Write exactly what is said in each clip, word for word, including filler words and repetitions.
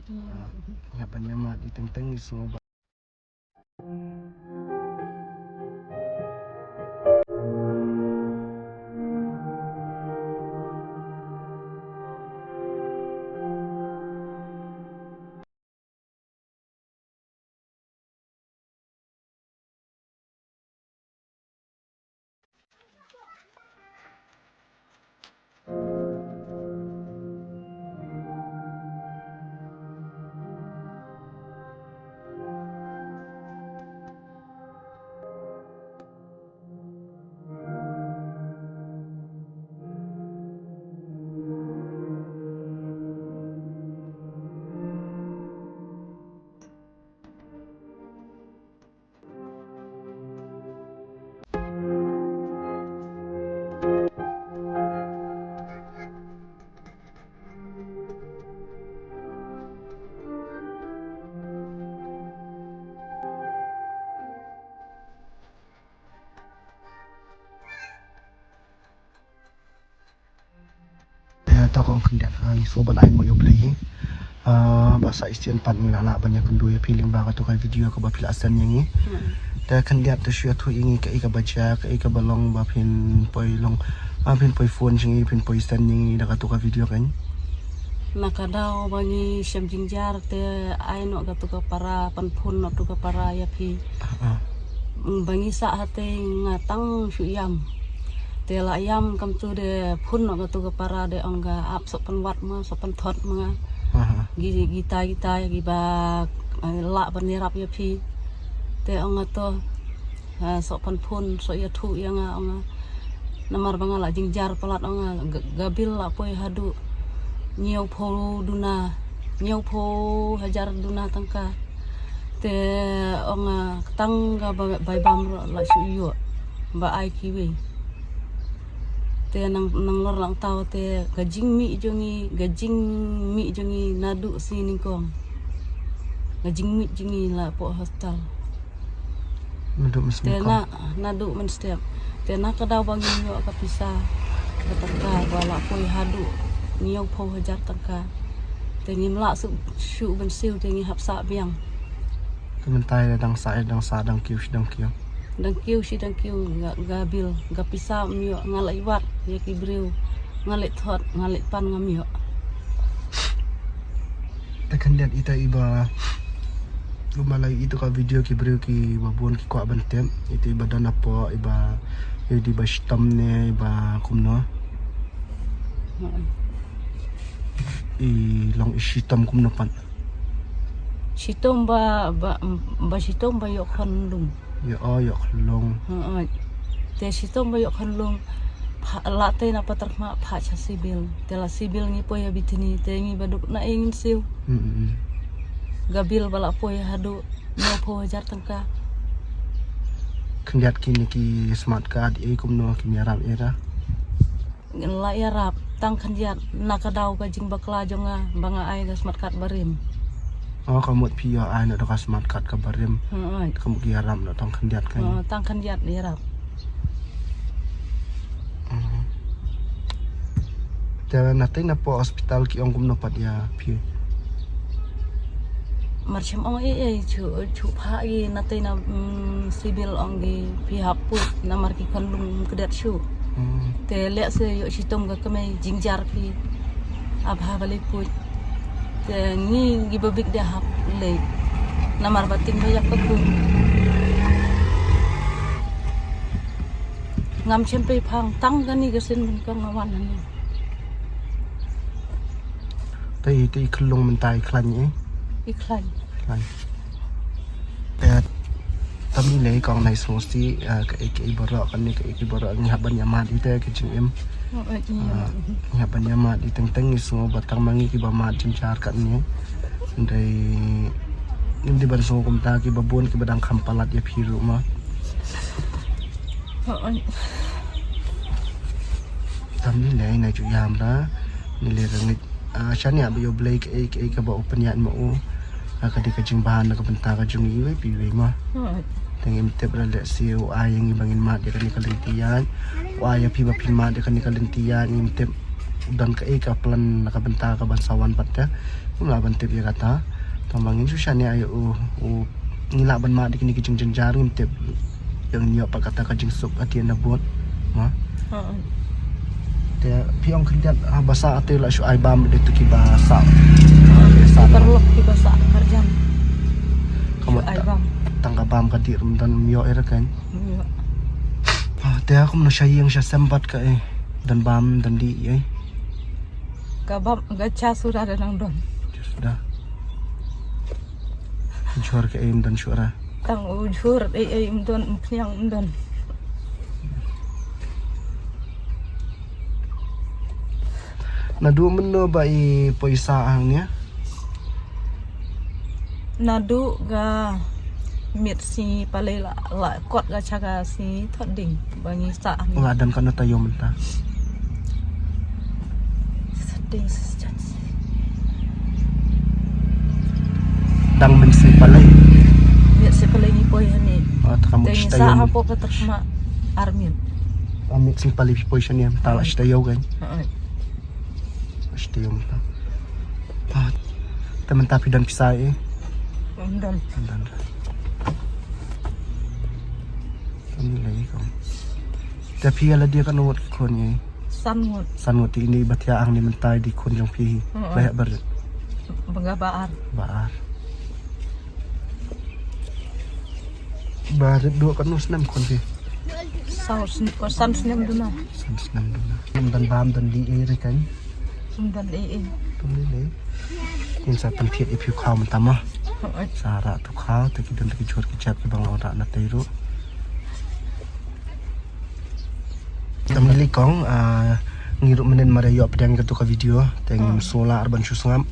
Ah, ïa ban ïa mad i teng teng i sngew ba. Te to ka ong khyndiat, ah, ngi sngewbha ban ai nguh ïa U Blei hi. Ah, ba sa shisien pat ngi la lah ban ïakynduh ïa phi lyngba kato ka video kaba phi la send ïa ngi. Hmm. Te khyndiat to shu ïathuh ïa ngi kaei kaba jia, kaei kaba long ba phin poi long, ah, phin poi phone jong ngi, phin poi send ïa ngi da kato ka video kan. Na ka daw ba ngi shem jingjia te ai noh kato ka para, pynphone noh kato ka para ïa phi. Ah, ah. Ba ngi sah hangtei nga tang shu ïam. Te la ïam kumto de phone noh kato ka para de ong ka ap soh pynwad ma, soh pynthot ma nga. Aha. Ki, kita, kita, kiba, eh, lah ban ïarap ïa phi. Te ong nga to, eh, soh pynphone, soh ïathuh ïa nga ong nga. Namar ba nga la jingjia palat ong nga, ka, ka bill la poi haduh hynñiewphew duna, hynñiewphew hajar duna tyngka. Te ong nga tang kaba bai bam ruh la shu ïoh ba ai kiwei. Te nang, nang lor lang taw te ka jingmih jong ngi, ka jingmih jong ngi naduh shi nyngkong. Ka jingmih jong ngi la poh hospital. Naduh mynstep. Te na, naduh mynstep. Te na ka daw ba ngim ïoh ka pisa, ka tyngka ba la poi haduh hynñiewphew hajar tyngka. Te ngim lah shuh, shuh ban siew te ngi hap sah biang. Te mynta ïa dang sah, ïa dang sah, dang kiew shi dang kiew. Dang kiew shi dang kiew, ka, ka bill, ka pisa ym ïoh, nga la ïa wad ïa ki briew, nga la thot, nga la pan ngam ïoh. Te khyndiat ita iba, kumba la ïa ito ka video ki briew kiba bun ki kwah ban tip, ita iba don hapoh, iba, iba shitom ne, iba kumno. Hmm. I long i shitom kumno pat. Shitom ba, ba, ba shitom ba ïoh khon lung. Ïoh, oh, ïoh khon lung. Hmm, oh. Te shitom ba ïoh khon lung. Pha, la tei na Patarkhmah pha sha civil. Te la civil ngi poi ha Bethany. Te ngi ba duk na ing siew. Hmm, hmm, hmm. Ka bill ba la poi haduh hynñiewphew hajar tyngka. Khyndiat kine ki smart card ei kumno kin ïarap ïa ra. La ïarap, tang khyndiat, na ka daw ka jingbakla jong nga, ba nga ai ka smart card barim. Oh, ka mut phi ïoh ai noh da ka smart card ka barim. Hmm, oi. Ka mut ki ïarap noh tang khyndiat kan. Oh, tang khyndiat ïarap. Hmm. Te na tei na poh hospital ki ong kumno pat ïa phi. Mar shem ong ei ei shu, shu phah i na tei na, mm, civil ong ki phi hap put namar ki khon lung kdet shu. Hmm. Te leh se ïoh shitom ka kmie jingjia phi. Ap ha balei put. Te ngi kiba bit de hap leh. Namar ba ting ba ïap ka khun. Ngam shem pei phang tang kane ka sien ban kong nga wan hangne. Te i, te i khlung mynta i khlaiñ eh. I khlaiñ. Khlaiñ. Te tam i lei kong nai sngewsih, eh, ka i, ka i baroh kane, ka i, ka i baroh ngi hap ban ïa mad i te ka jingim. Oh, eh, iya. Eh, ngi hap ban ïa mad i teng teng ngi sngew ba tang ma ngi kiba mad jynjar katne. Hynrei ngim dei ban sngew kumta kiba bun kiba dang kham palat ïa phi ruh ma. Oh, eh. Tam ni lei na ju ïam ra, ni lei ra ngeit, ah, shaniah ba ïa U Blei kaei kaei kaba u pynïaid ma u. Ah, ka dei ka jingbha na ka bynta ka jong iwei pa iwei ma. Hmm. Te ngim tip ra lehse u ai ïa ngi ba ngin mad ïa kane ka lynti ïaid. U ai ïa phi ba phin mad ïa kane ka lynti ïaid ngim tip. don kaei ka plan na ka bynta ka ban sa wan pat te. Ngim lah ban tip ïa kata. Tang ba ngin shu shaniah ïa u, u ngi lah ban mad ïa kine ki jingjynjar ngim tip. Ïa ngin ïoh pat kata ka jingsuk ati na bud. Ma. Te phi ong khyndiat, ah, ba sah te la shu ai bam de tu ki ba sah. Ah, ki sah. Paralok ki ba sah karjan. Ka mut ai bam. Tang ka bam ka dih ruh ym don, ym ïoh ïa ka kan. Ym ïoh. Ah, te kumno sha ïing sha sem pat ka, eh. Don bam don dih, eh. Ka bam ka cha suda da nang don. Cha suda. Jhur ka, eh, ym don shuh ra. Tang u jhur, eh, eh, ym don, ym pynïang ym don. Naduh mynno ba i poi sah hangne? Naduh ka miet sngi palei la, la kot ka cha ka sngi thot ding ba ngi sah hangne. La dang katno taïew mynta? Thot ding sa jan. Dang miet sngi palei. Miet sngi palei ngi poi hangne. Oh, te ka mut shi taïew. Te ngi sah hapoh ka tyrma ar miet. Ah, miet sngi palei phi poi shane, mynta la shi taïew kan. Shi taïew mynta. Ah, te mynta phi don pisa eh? Ym don. Ym don. Ym lei ko. Te phi ïa lade katno ngut ki khun ngi? San ngut. San ngut, te ine ba thiah hangne mynta i dei khun jong phi hi. Ba heh barit? Ba nga ba ar. Ba ar. Barit duh katno snem khun phi? Saw sn-, oh, san snem duna. San snem duna. Ym don bam don dih ei re kan? Ym don ei ei. Ym don ei ei. Ngin sa pynthied ïa phi u khaw mynta mo. Sa rah tu khaw, te ki don te ki jhur ki jep ki ba nga wanrah na tei ruh. Tam lili kong, ah, ngi ruh mynnin mar ïa ïoh pdiang katu ka video, te ngim sngewlah ar ban shu sngap.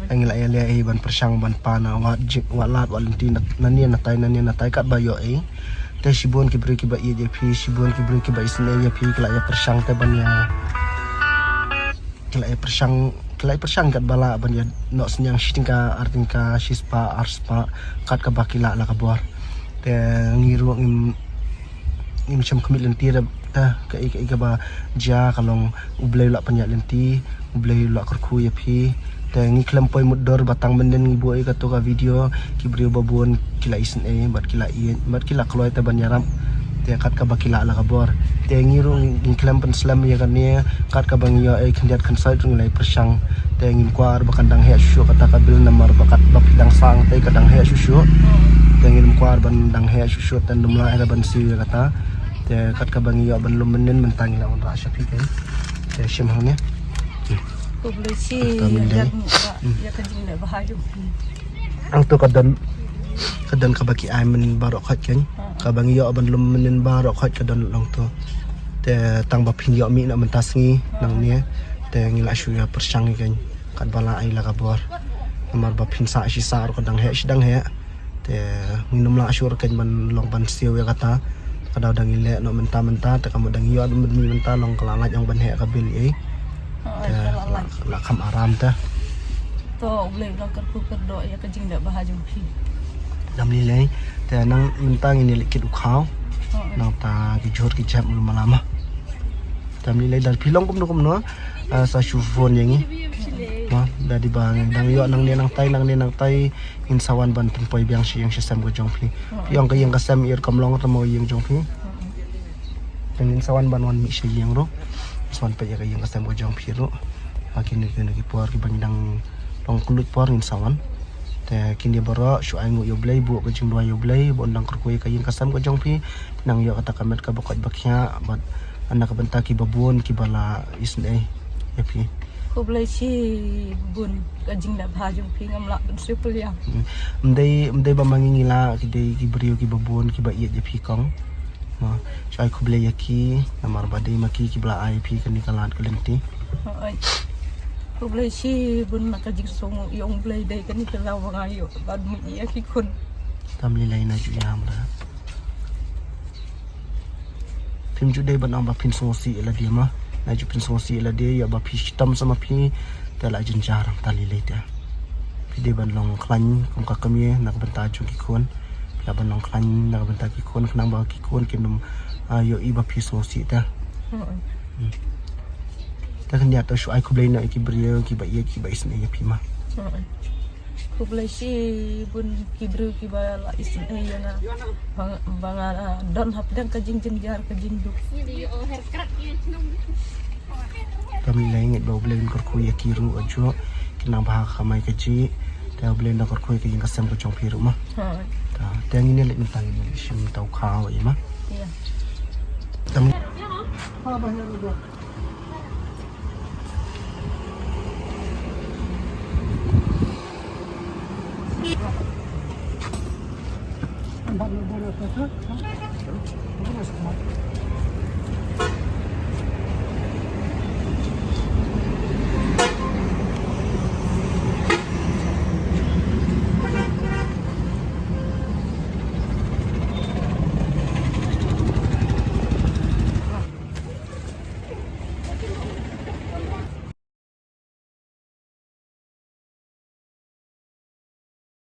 Te ngi la ïa leh ei ban pyrshang ban pan na wat jik, wat lad, wat lynti na, na ne na tai, na ne na tai kat ba ïoh ei. Te shibun ki briew ki ba ïeit ïa phi, shibun ki briew ki ba isynei ïa phi, ki la ïa pyrshang te ban ïa, ki la ïa pyrshang, ki la ïa pyrshang kat ba lah ban ïa noh synñiang shi tyngka, ar tyngka, shi spah, ar spah, kat kaba ki lah la ka bor. Te ngi ruh ngim, ngim shym khmih lynti re, te kaei kaei kaba jia ka long U Blei u la pynïaid lynti, U Blei u la kyrkhu ïa phi. Te ngi khlem poi mutdur ba tang mynnin ngi buh ïa katu ka video, ki briew ba bun ki la isynei bad ki la ïeit bad ki la kloi te ban ïarap. Te kat kaba ki lah la ka bor. Te ngi ruh ngi khlem pynslem ïa kane, kat kaba ngi ïoh ei khyndiat khynsoit ruh ngi la ïa pyrshang. Te ngim kwah ar ba kan dang heh shuh shuh kata ka bill namar ba kat ba phi dang sang te ka dang heh shuh shuh. Te ngim kwah ar ban dang heh shuh shuh te ngim lah ei ban siew ïa kata. Te kat kaba ngi ïoh ban lum mynnin mynta ngi la wanrah sha phi kein. Te shim hangne. Khublei shibun ïa ka jingleh bha jong phi. Hangto ka don, ka don kaba ki ai mynnin baroh khoit kein. Kaba ngi ïoh ban lum mynnin baroh khoit ka don long to. Te tang ba phin ïoh mih na mynta sngi nangne. Te ngi la shu ïa pyrshang kein. Kat ba la ai la ka bor. Namar ba phin sah shi sah ruh ka dang heh shi dang heh. Te ngi nym lah shuh kein ban long ban siew ïa kata. Ka daw dang ïaleh noh mynta mynta te ka mut dang ïoh mynta long ka la lait ong ban heh ka bill ei. Te la, la kham aram te. To U Blei u nang kyrkhu kyrdoh ïa ka jingleh bha jong phi. Dam lei lei. Te nang mynta ngin ïa leit kit u khaw. Nangta ki jhur ki jep mulu mala ma. Dam lei lei, da phi long kumno kumno. Ah, sa shu phone ïa ngi. Ma, da dei ba dang ïoh nangne nangtai nangne nangtai. Ngin sa wan ban pynpoi biang sha ïing sha sem ka jong phi. Phi ong ka ïing ka sem i rukom long tang mo ïing jong phi. Te ngin sa wan ban wan mih sha ïing ruh. Sa wan peit ïa ka ïing ka sem ka jong phi ruh. Ha kine kine ki por kiba ngi dang long kylluid por ngin sa wan. Te kine baroh shu ainguh ïa U Blei, buh ka jingduwai ïa U Blei ba un dang kyrkhu ïa ka ïing ka sem ka jong phi. Nang ïoh kata ka met kaba koit ba khiah bad na ka bynta kiba bun kiba la isynei ïa phi. Khublei shibun, ka jingleh bha jong phi ngam lah ban shu pynlong. Ym dei, ym dei ba ma ngi ngi lah, ki dei ki briew kiba bun kiba ïeit ïa phi kong. Mo, shu ai khublei ïa ki namar ba dei ma ki kiba la ai ïa phi kane ka lad ka lynti. Khublei shibun na ka jingsngew ïa U Blei dei kane ka daw ba nga ïoh ban mih ïa ki khun. Tam lei lei na ju ïam da. Phim ju dei ban ong ba phin sngewsih ïa lade ma. Na ju phin sngewsih ïa lade ïa ba phi shitom sa ma phi. Te la jynjar tam lei lei te. Phi dei ban long khlaiñ kum ka kmie na ka bynta jong ki khun. Phi lah ban long khlaiñ na ka bynta ki khun khnang ba ki khun kin ym, ah, ïohi ba phi sngewsih te. Te khyndiat to shu ai khublei noh ïa ki briew kiba ïeit kiba isynei ïa phi ma. Khublei shibun ki briew kiba la isynei ïa nga. Ba nga, ba nga don hapdeng ka jingjynjar ka jingduk. Te mynlei ngeit ba U Blei un kyrkhu ïa ki ruh ajuh. Ki nang bha ka kamai kajih. Te U Blei un kyrkhu ïa ka ïing ka sem ka jong phi ruh ma. Te ngin ïa leit mynta, ngin ïa leit shim tau kha ïa ma. Te